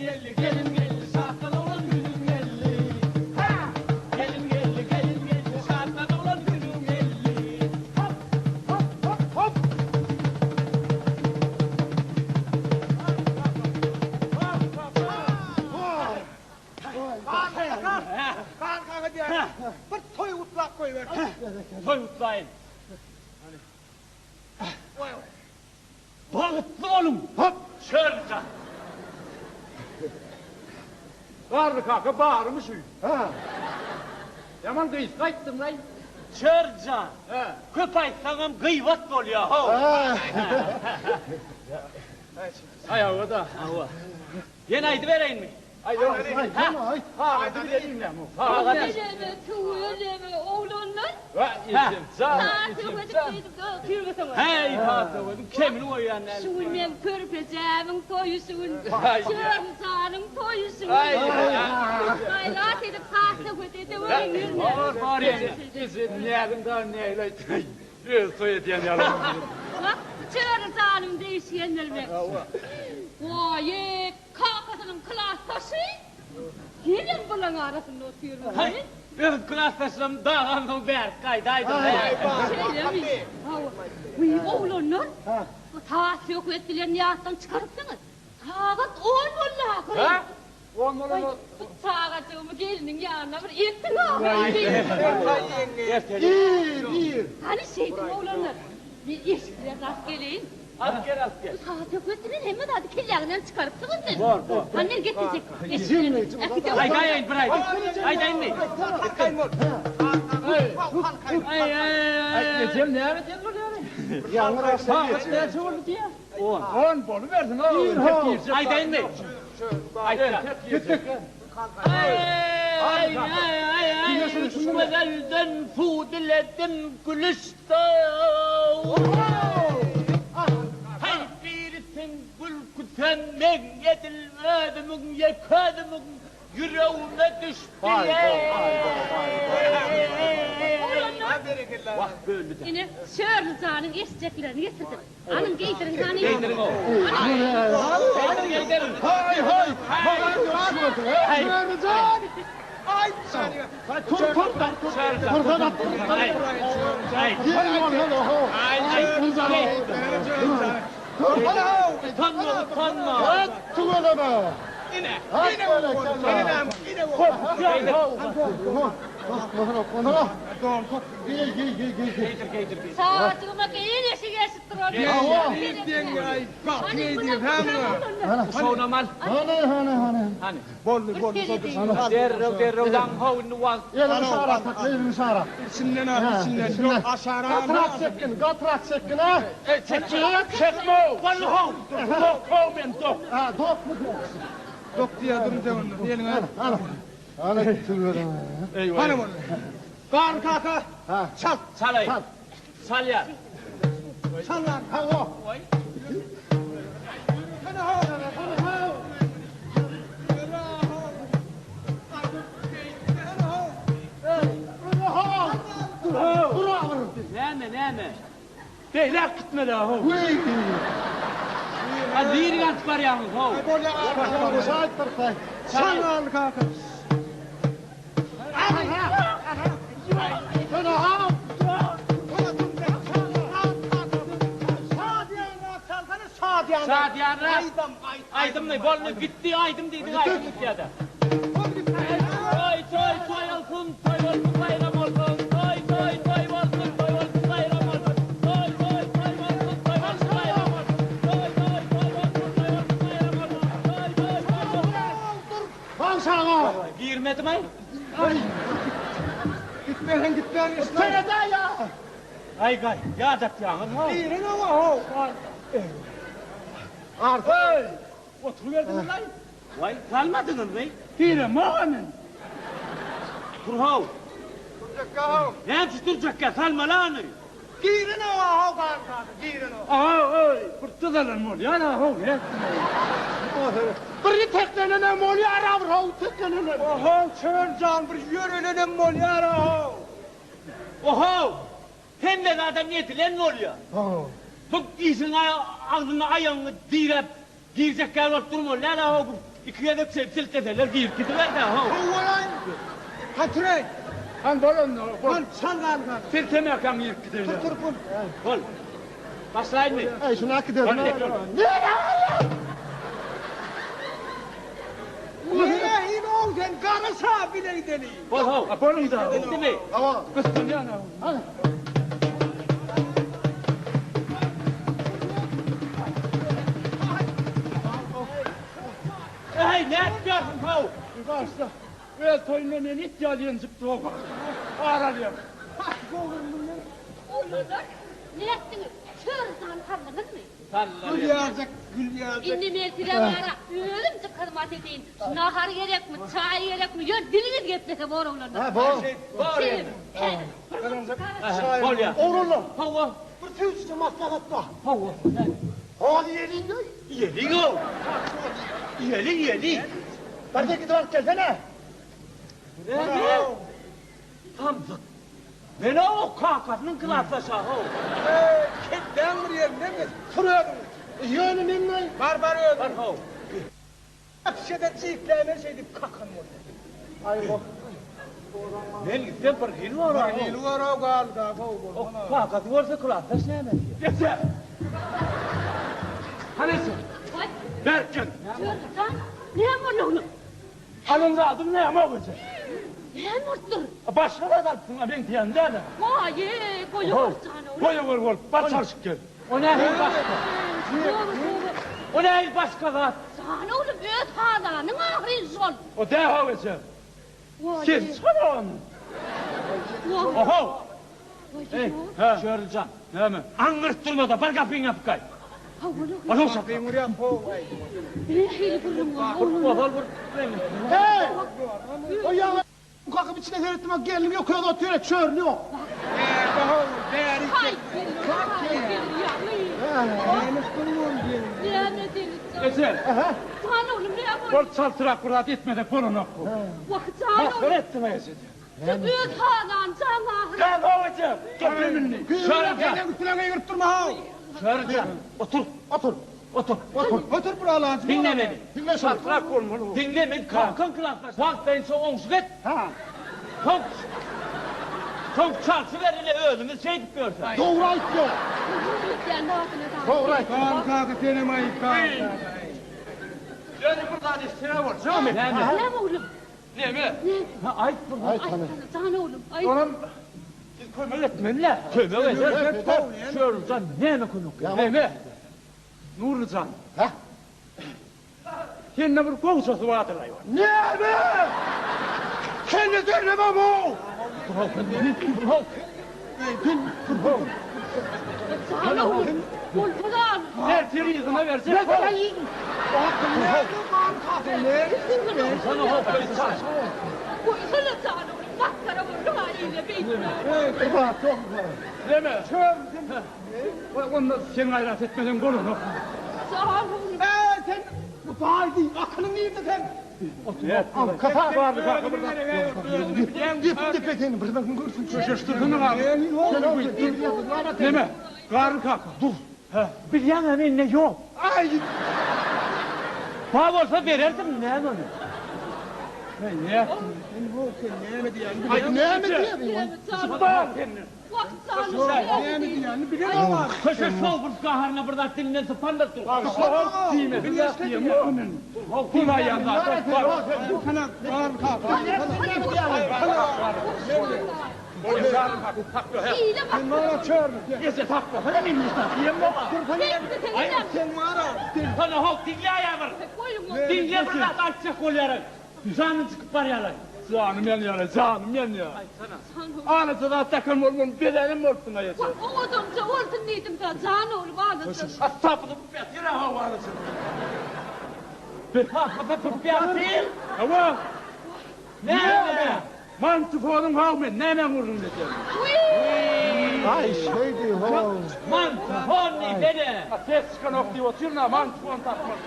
geldi, gelin geldi, şatdan oglan günüň geldi. Ha! Gelin geldi, gelin geldi, şatdan oglan günüň geldi. Hop, hop, hop, hop! Garry kaka diýýär, bir toý gutlap goýber. Toý gutlaýyn. Bagtly boluň! Hop! Çörja! Garry kaka barymy şu? Hä. Ýaman gysga aýtdyň-laý. Çörja! Köp aýtsaňam gybat bolýa, how! Aý hawa-da. Hawa. Ýene aýdybereýinmi? Aý ýok, aýt, aýt. Sagady bilelim näme. Tüweleme, tüweleme, oglanlar. Heý, Patagözüň kemini goýýan däl. Şu gün meň körpejämiň toýy şu gün. Çörjanyň toýy şu gün. Gaýrat edip Patagöz edeweriň ýüzüne. Bar, bar ýene. Eje, näziň dagy nähili aýtdy. Özi toý edýän ýaly. Wah, Çörjanym degişgendir meň. Waý-eý, Kakasynyň klasdaşy? Senem bulaň arasynda otyrmyň? Haý, öz klasdaşlarym dagansoň bärik gaýdaýdym. Şeýlemi? Hawa. Wiý, oglanlar, bu saz-söhbet bilen ýatdan çykarypsyňyz. Sagat on boldy ahyry. Hä? On bolan Waý, bu çagajygymy gelniň ýanyna bir eltiň ahyry. Ir, ir. Hany şeýdiň, oglanlar. Men eşiklerini alyp geleýin. Alyp gel, alyp gel. Saz-söhbet bilen hemme zady kelläňden çykarypsyňyz siz. Bor, bor. Hany men getirjek eşiklerimi. Äkide. Aýdaýyn bir aýdym. Aýdaýynmy? Aý, aý, aý. Ejem näme diýen bolýar? Ýaňy Sagat näçe boldy diýýär? On. On bolubersin, o. Aýdaýynmy? Aýtda. Gitdik. Aý, aý, aý, aý, üç gözelden suw diledim gülüşde. Haý, birisiň gülküsem meň edil özümiň, ýeke özümiň ýüregime düşdi-ýeý. Oglanlar, ine, Şörli janyň eşjeklerini getirdim. Alyň geýdiriň hany. Geýdiriň o. Geýdiriň geýdiriň. Haý haý. Maňa görüşmedi. Çörjan. Aý çörjan. Tur tur tur. Tursan at. Aý. Aý. Aý. Utanma utanma. Tüweleme. Ine. Ine. Ine. Geý geý geý geý. Geýdir geýdir geýdir. Çagajygyma geýen eşik eşit duran. Şonam al. Hany hany hany. Hany. Boldy boldy. Derrew derrew daň how indi wagt. Elini şara sakla elini şara. İçinden al içinden. Yok aşara. Gatrak çekgin gatrak çekgin ha. Çek çekme. Boldy how. Dok how men dok. Ha dok mu? Dok diýerdim sen onu. Eliňe. Hany. Hany tüweleme. Eyvah. Hany boldy. Garry kaka. Ha. Çal. Çalaý. Çal. Çalýar. Çal lan. Ha o. Näme näme? Beýläk gitmeli how. Wiý. Ha nirä alyp barýaňyz how? Çal garry kaka. Şadyýanrak. Aýdymmy? Boldy gitdi aýdym diýdik aýdym gitýärde. Toý toý toý olsun toý bolsun baýram olsun toý toý toý bolsun toý bolsun baýram olsun toý toý toý bolsun toý bolsun baýram olsun toý toý toý bolsun toý bolsun baýram olsun toý toý toý bolsun. Bagşaga. Girmedimaý? Gitmesen gitmän. Senede ya. Aý gaý ýadatýaňyz how. Girin oňa how. Arsa. Oturyberdiňiz-laý. Waý salmadyňyzmy? Giremok men. Tur how. Durjakka how. Näme üçin durjakka salmaly any. Girin oňa how garry kaka. Girin oňa. Aha, oý, bir dyzalan bolýar ha, how, ne? Bir teklenenem bolýar abr how teklenenem. Oho Çörjan bir ýörelenem bolýar how. Oho! Hemme adam edilen bolýar. Bu işiň agzyna aýagyňy diräp. Girjek ýaly bolup durmaly däl-ä how bu. Iki gezek şeýdip silteseler girip gidiberdi-ä how. Howwalaý. Hatyraý. Han bol onda, bol. Bol, çal galgan. Siltemäkäň girip giderler. Tur, tur, bol. Bol. Başlaýynmy? Äý, şuny äkiderin. Nirä Nähili-ow sen, garaş-a bile gideli. Bol how. A boluň-da. Gitdimi? Hawa. Gyssanýan-a. Hany. Äý, nätýärsiň how? Başla. Öz toýunda meni it ýaly ýenjip dur. Ar alýar. Oglanlar, nätdiňiz? Çör sany saldyňyzmy? Gül ýaljak, gül ýaljak. Indi men size bara özümçe hyzmat edeýin. Nahar gerekmi, çaý gerekmi, ýör diliňiz geplese bor oglanlar. Hä, bor. Bor. Bolýar. Oglanlar. Hawa. Bir tüýsli maslahat bar. Hawa. Hol iýeliň-de. Iýeliň-ow. Iýeli, iýeli. Bir-de gidip alyp gelsene. Näme? Samsyk. Men-ow kakasynyň klasdaşy-how. Eý, kelläň bir ýerindemi? Tur özüň. Ýöne men naý. Bar, bar özüň. Bar-how. Şeýde jikläýmeli şeýdip kakan bolýar. Aý, bok. Men gitsem bir hili bor-a. Bir hili bor-ow, gal-ga-how bolsana. Kakasy bolsa klasdaş näme diýer? Ýetse! Hany sen? Goý. Berk gel. Jan, näme boldy oglum? Alan zadyň näme o gije? Näme bolupdyr? Başga zat alypsyň-a, meň diýenim däl-ä. Waý, goýawur jan oglum. Goýawur bolup, bar çalşyp gel. O nähili başga? O nähili başga zat? Jan oglum, öz halanyň ahyryn şol. O däl-ow eje. Sen çykar ony. Oho! Eý, Çörlüjan. Näme? Aňňyryp durma-da, bar gapyňy ýapyp gaý. Onuň şapka. Nähili gürrüň ol, oglum? Ozal bir Heý! O ýaňy kakyp içine seretdim, gelnim ýok, özi otyr, çörli ýok. Haý, Näme deli Eje. Jan oglum, näme boldy? Bol çaltrak bir zat etmesek bolanok bu. Wah, jan oglum. Masgara etdiň eje. Şu öz halan jan ahyry. Gel how eje. Geple indi. Çörlüjan. Sen üstüne gygyryp durma how. Çörlüjan, otur. Otur. Otur. Otur. Otur bir alajy. Diňle meni. Diňle şony. Çaltrak bolmaly bu. Diňle men kakaň klasdaş. Wagtlaýynça oňşuk et. Ha. Soň Soň çalşyber ile özümiz şeýdip ýörse. Dogry aýtýar. Dogry aýtýar. Gal kaka senem aýyp gal kaka. Ýöne bir zat etsene boljakmy? Näme? Näme oglum? Näme? Ha aýt bir zat. Aýt hany. Jan oglum, aýt. Onam siz kömek etmeli-dä. Kömek eder. Çörlüjan näme kömek? Näme? Nurlyjan. Hä? Sende bir gowşasy bardyr-aý ol. Näme? Sende derleme bu! Jan oglum, bolsa-da. Ertir yzyna berjek. Goýsana jan oglum, masgara bolduň-a ile beýtme. Näme? Onda sen gaýrat etmeseň bolanok. Jan oglum. Eý sen bu baý diý, akylyň nirde sen? Kaka bardy kaka bir zat. Dep dep seni bir bakın görsün. Köşeşdirdiň abi. Neme? Garry kaka. Dur. Bilýäň-ä mende ýok. Aý. Bar bolsa bererdim, näme ony? Näme etdiň? Sen ho sen näme diýýäni Aý näme diýýär? Bar sende. Näme diýýänini bilemok. Köşeş şowhun gaharyna bir zat dilinden sypandyr dur. Diňle bir zat aýtjak bolýaryn. Janyň çykyp barýarlar. Janym ýanýar, janym ýanýar. Alaja zat takan bolman bezenem bolupsyň aýaja. Wah, owadanja bolsun diýdim-dä, jan oglum, alaja. Tapylyp ýatyr-a hawa alaja. Tapylyp ýatyr? Hawa. Näme? Mantofonyň haw men nämäň gürrüňini edýäň? Wiý! Aý şeýdi how. Mantofon diýsene. Ses çykanok diýip otyryn-a, mantofon tapmaly.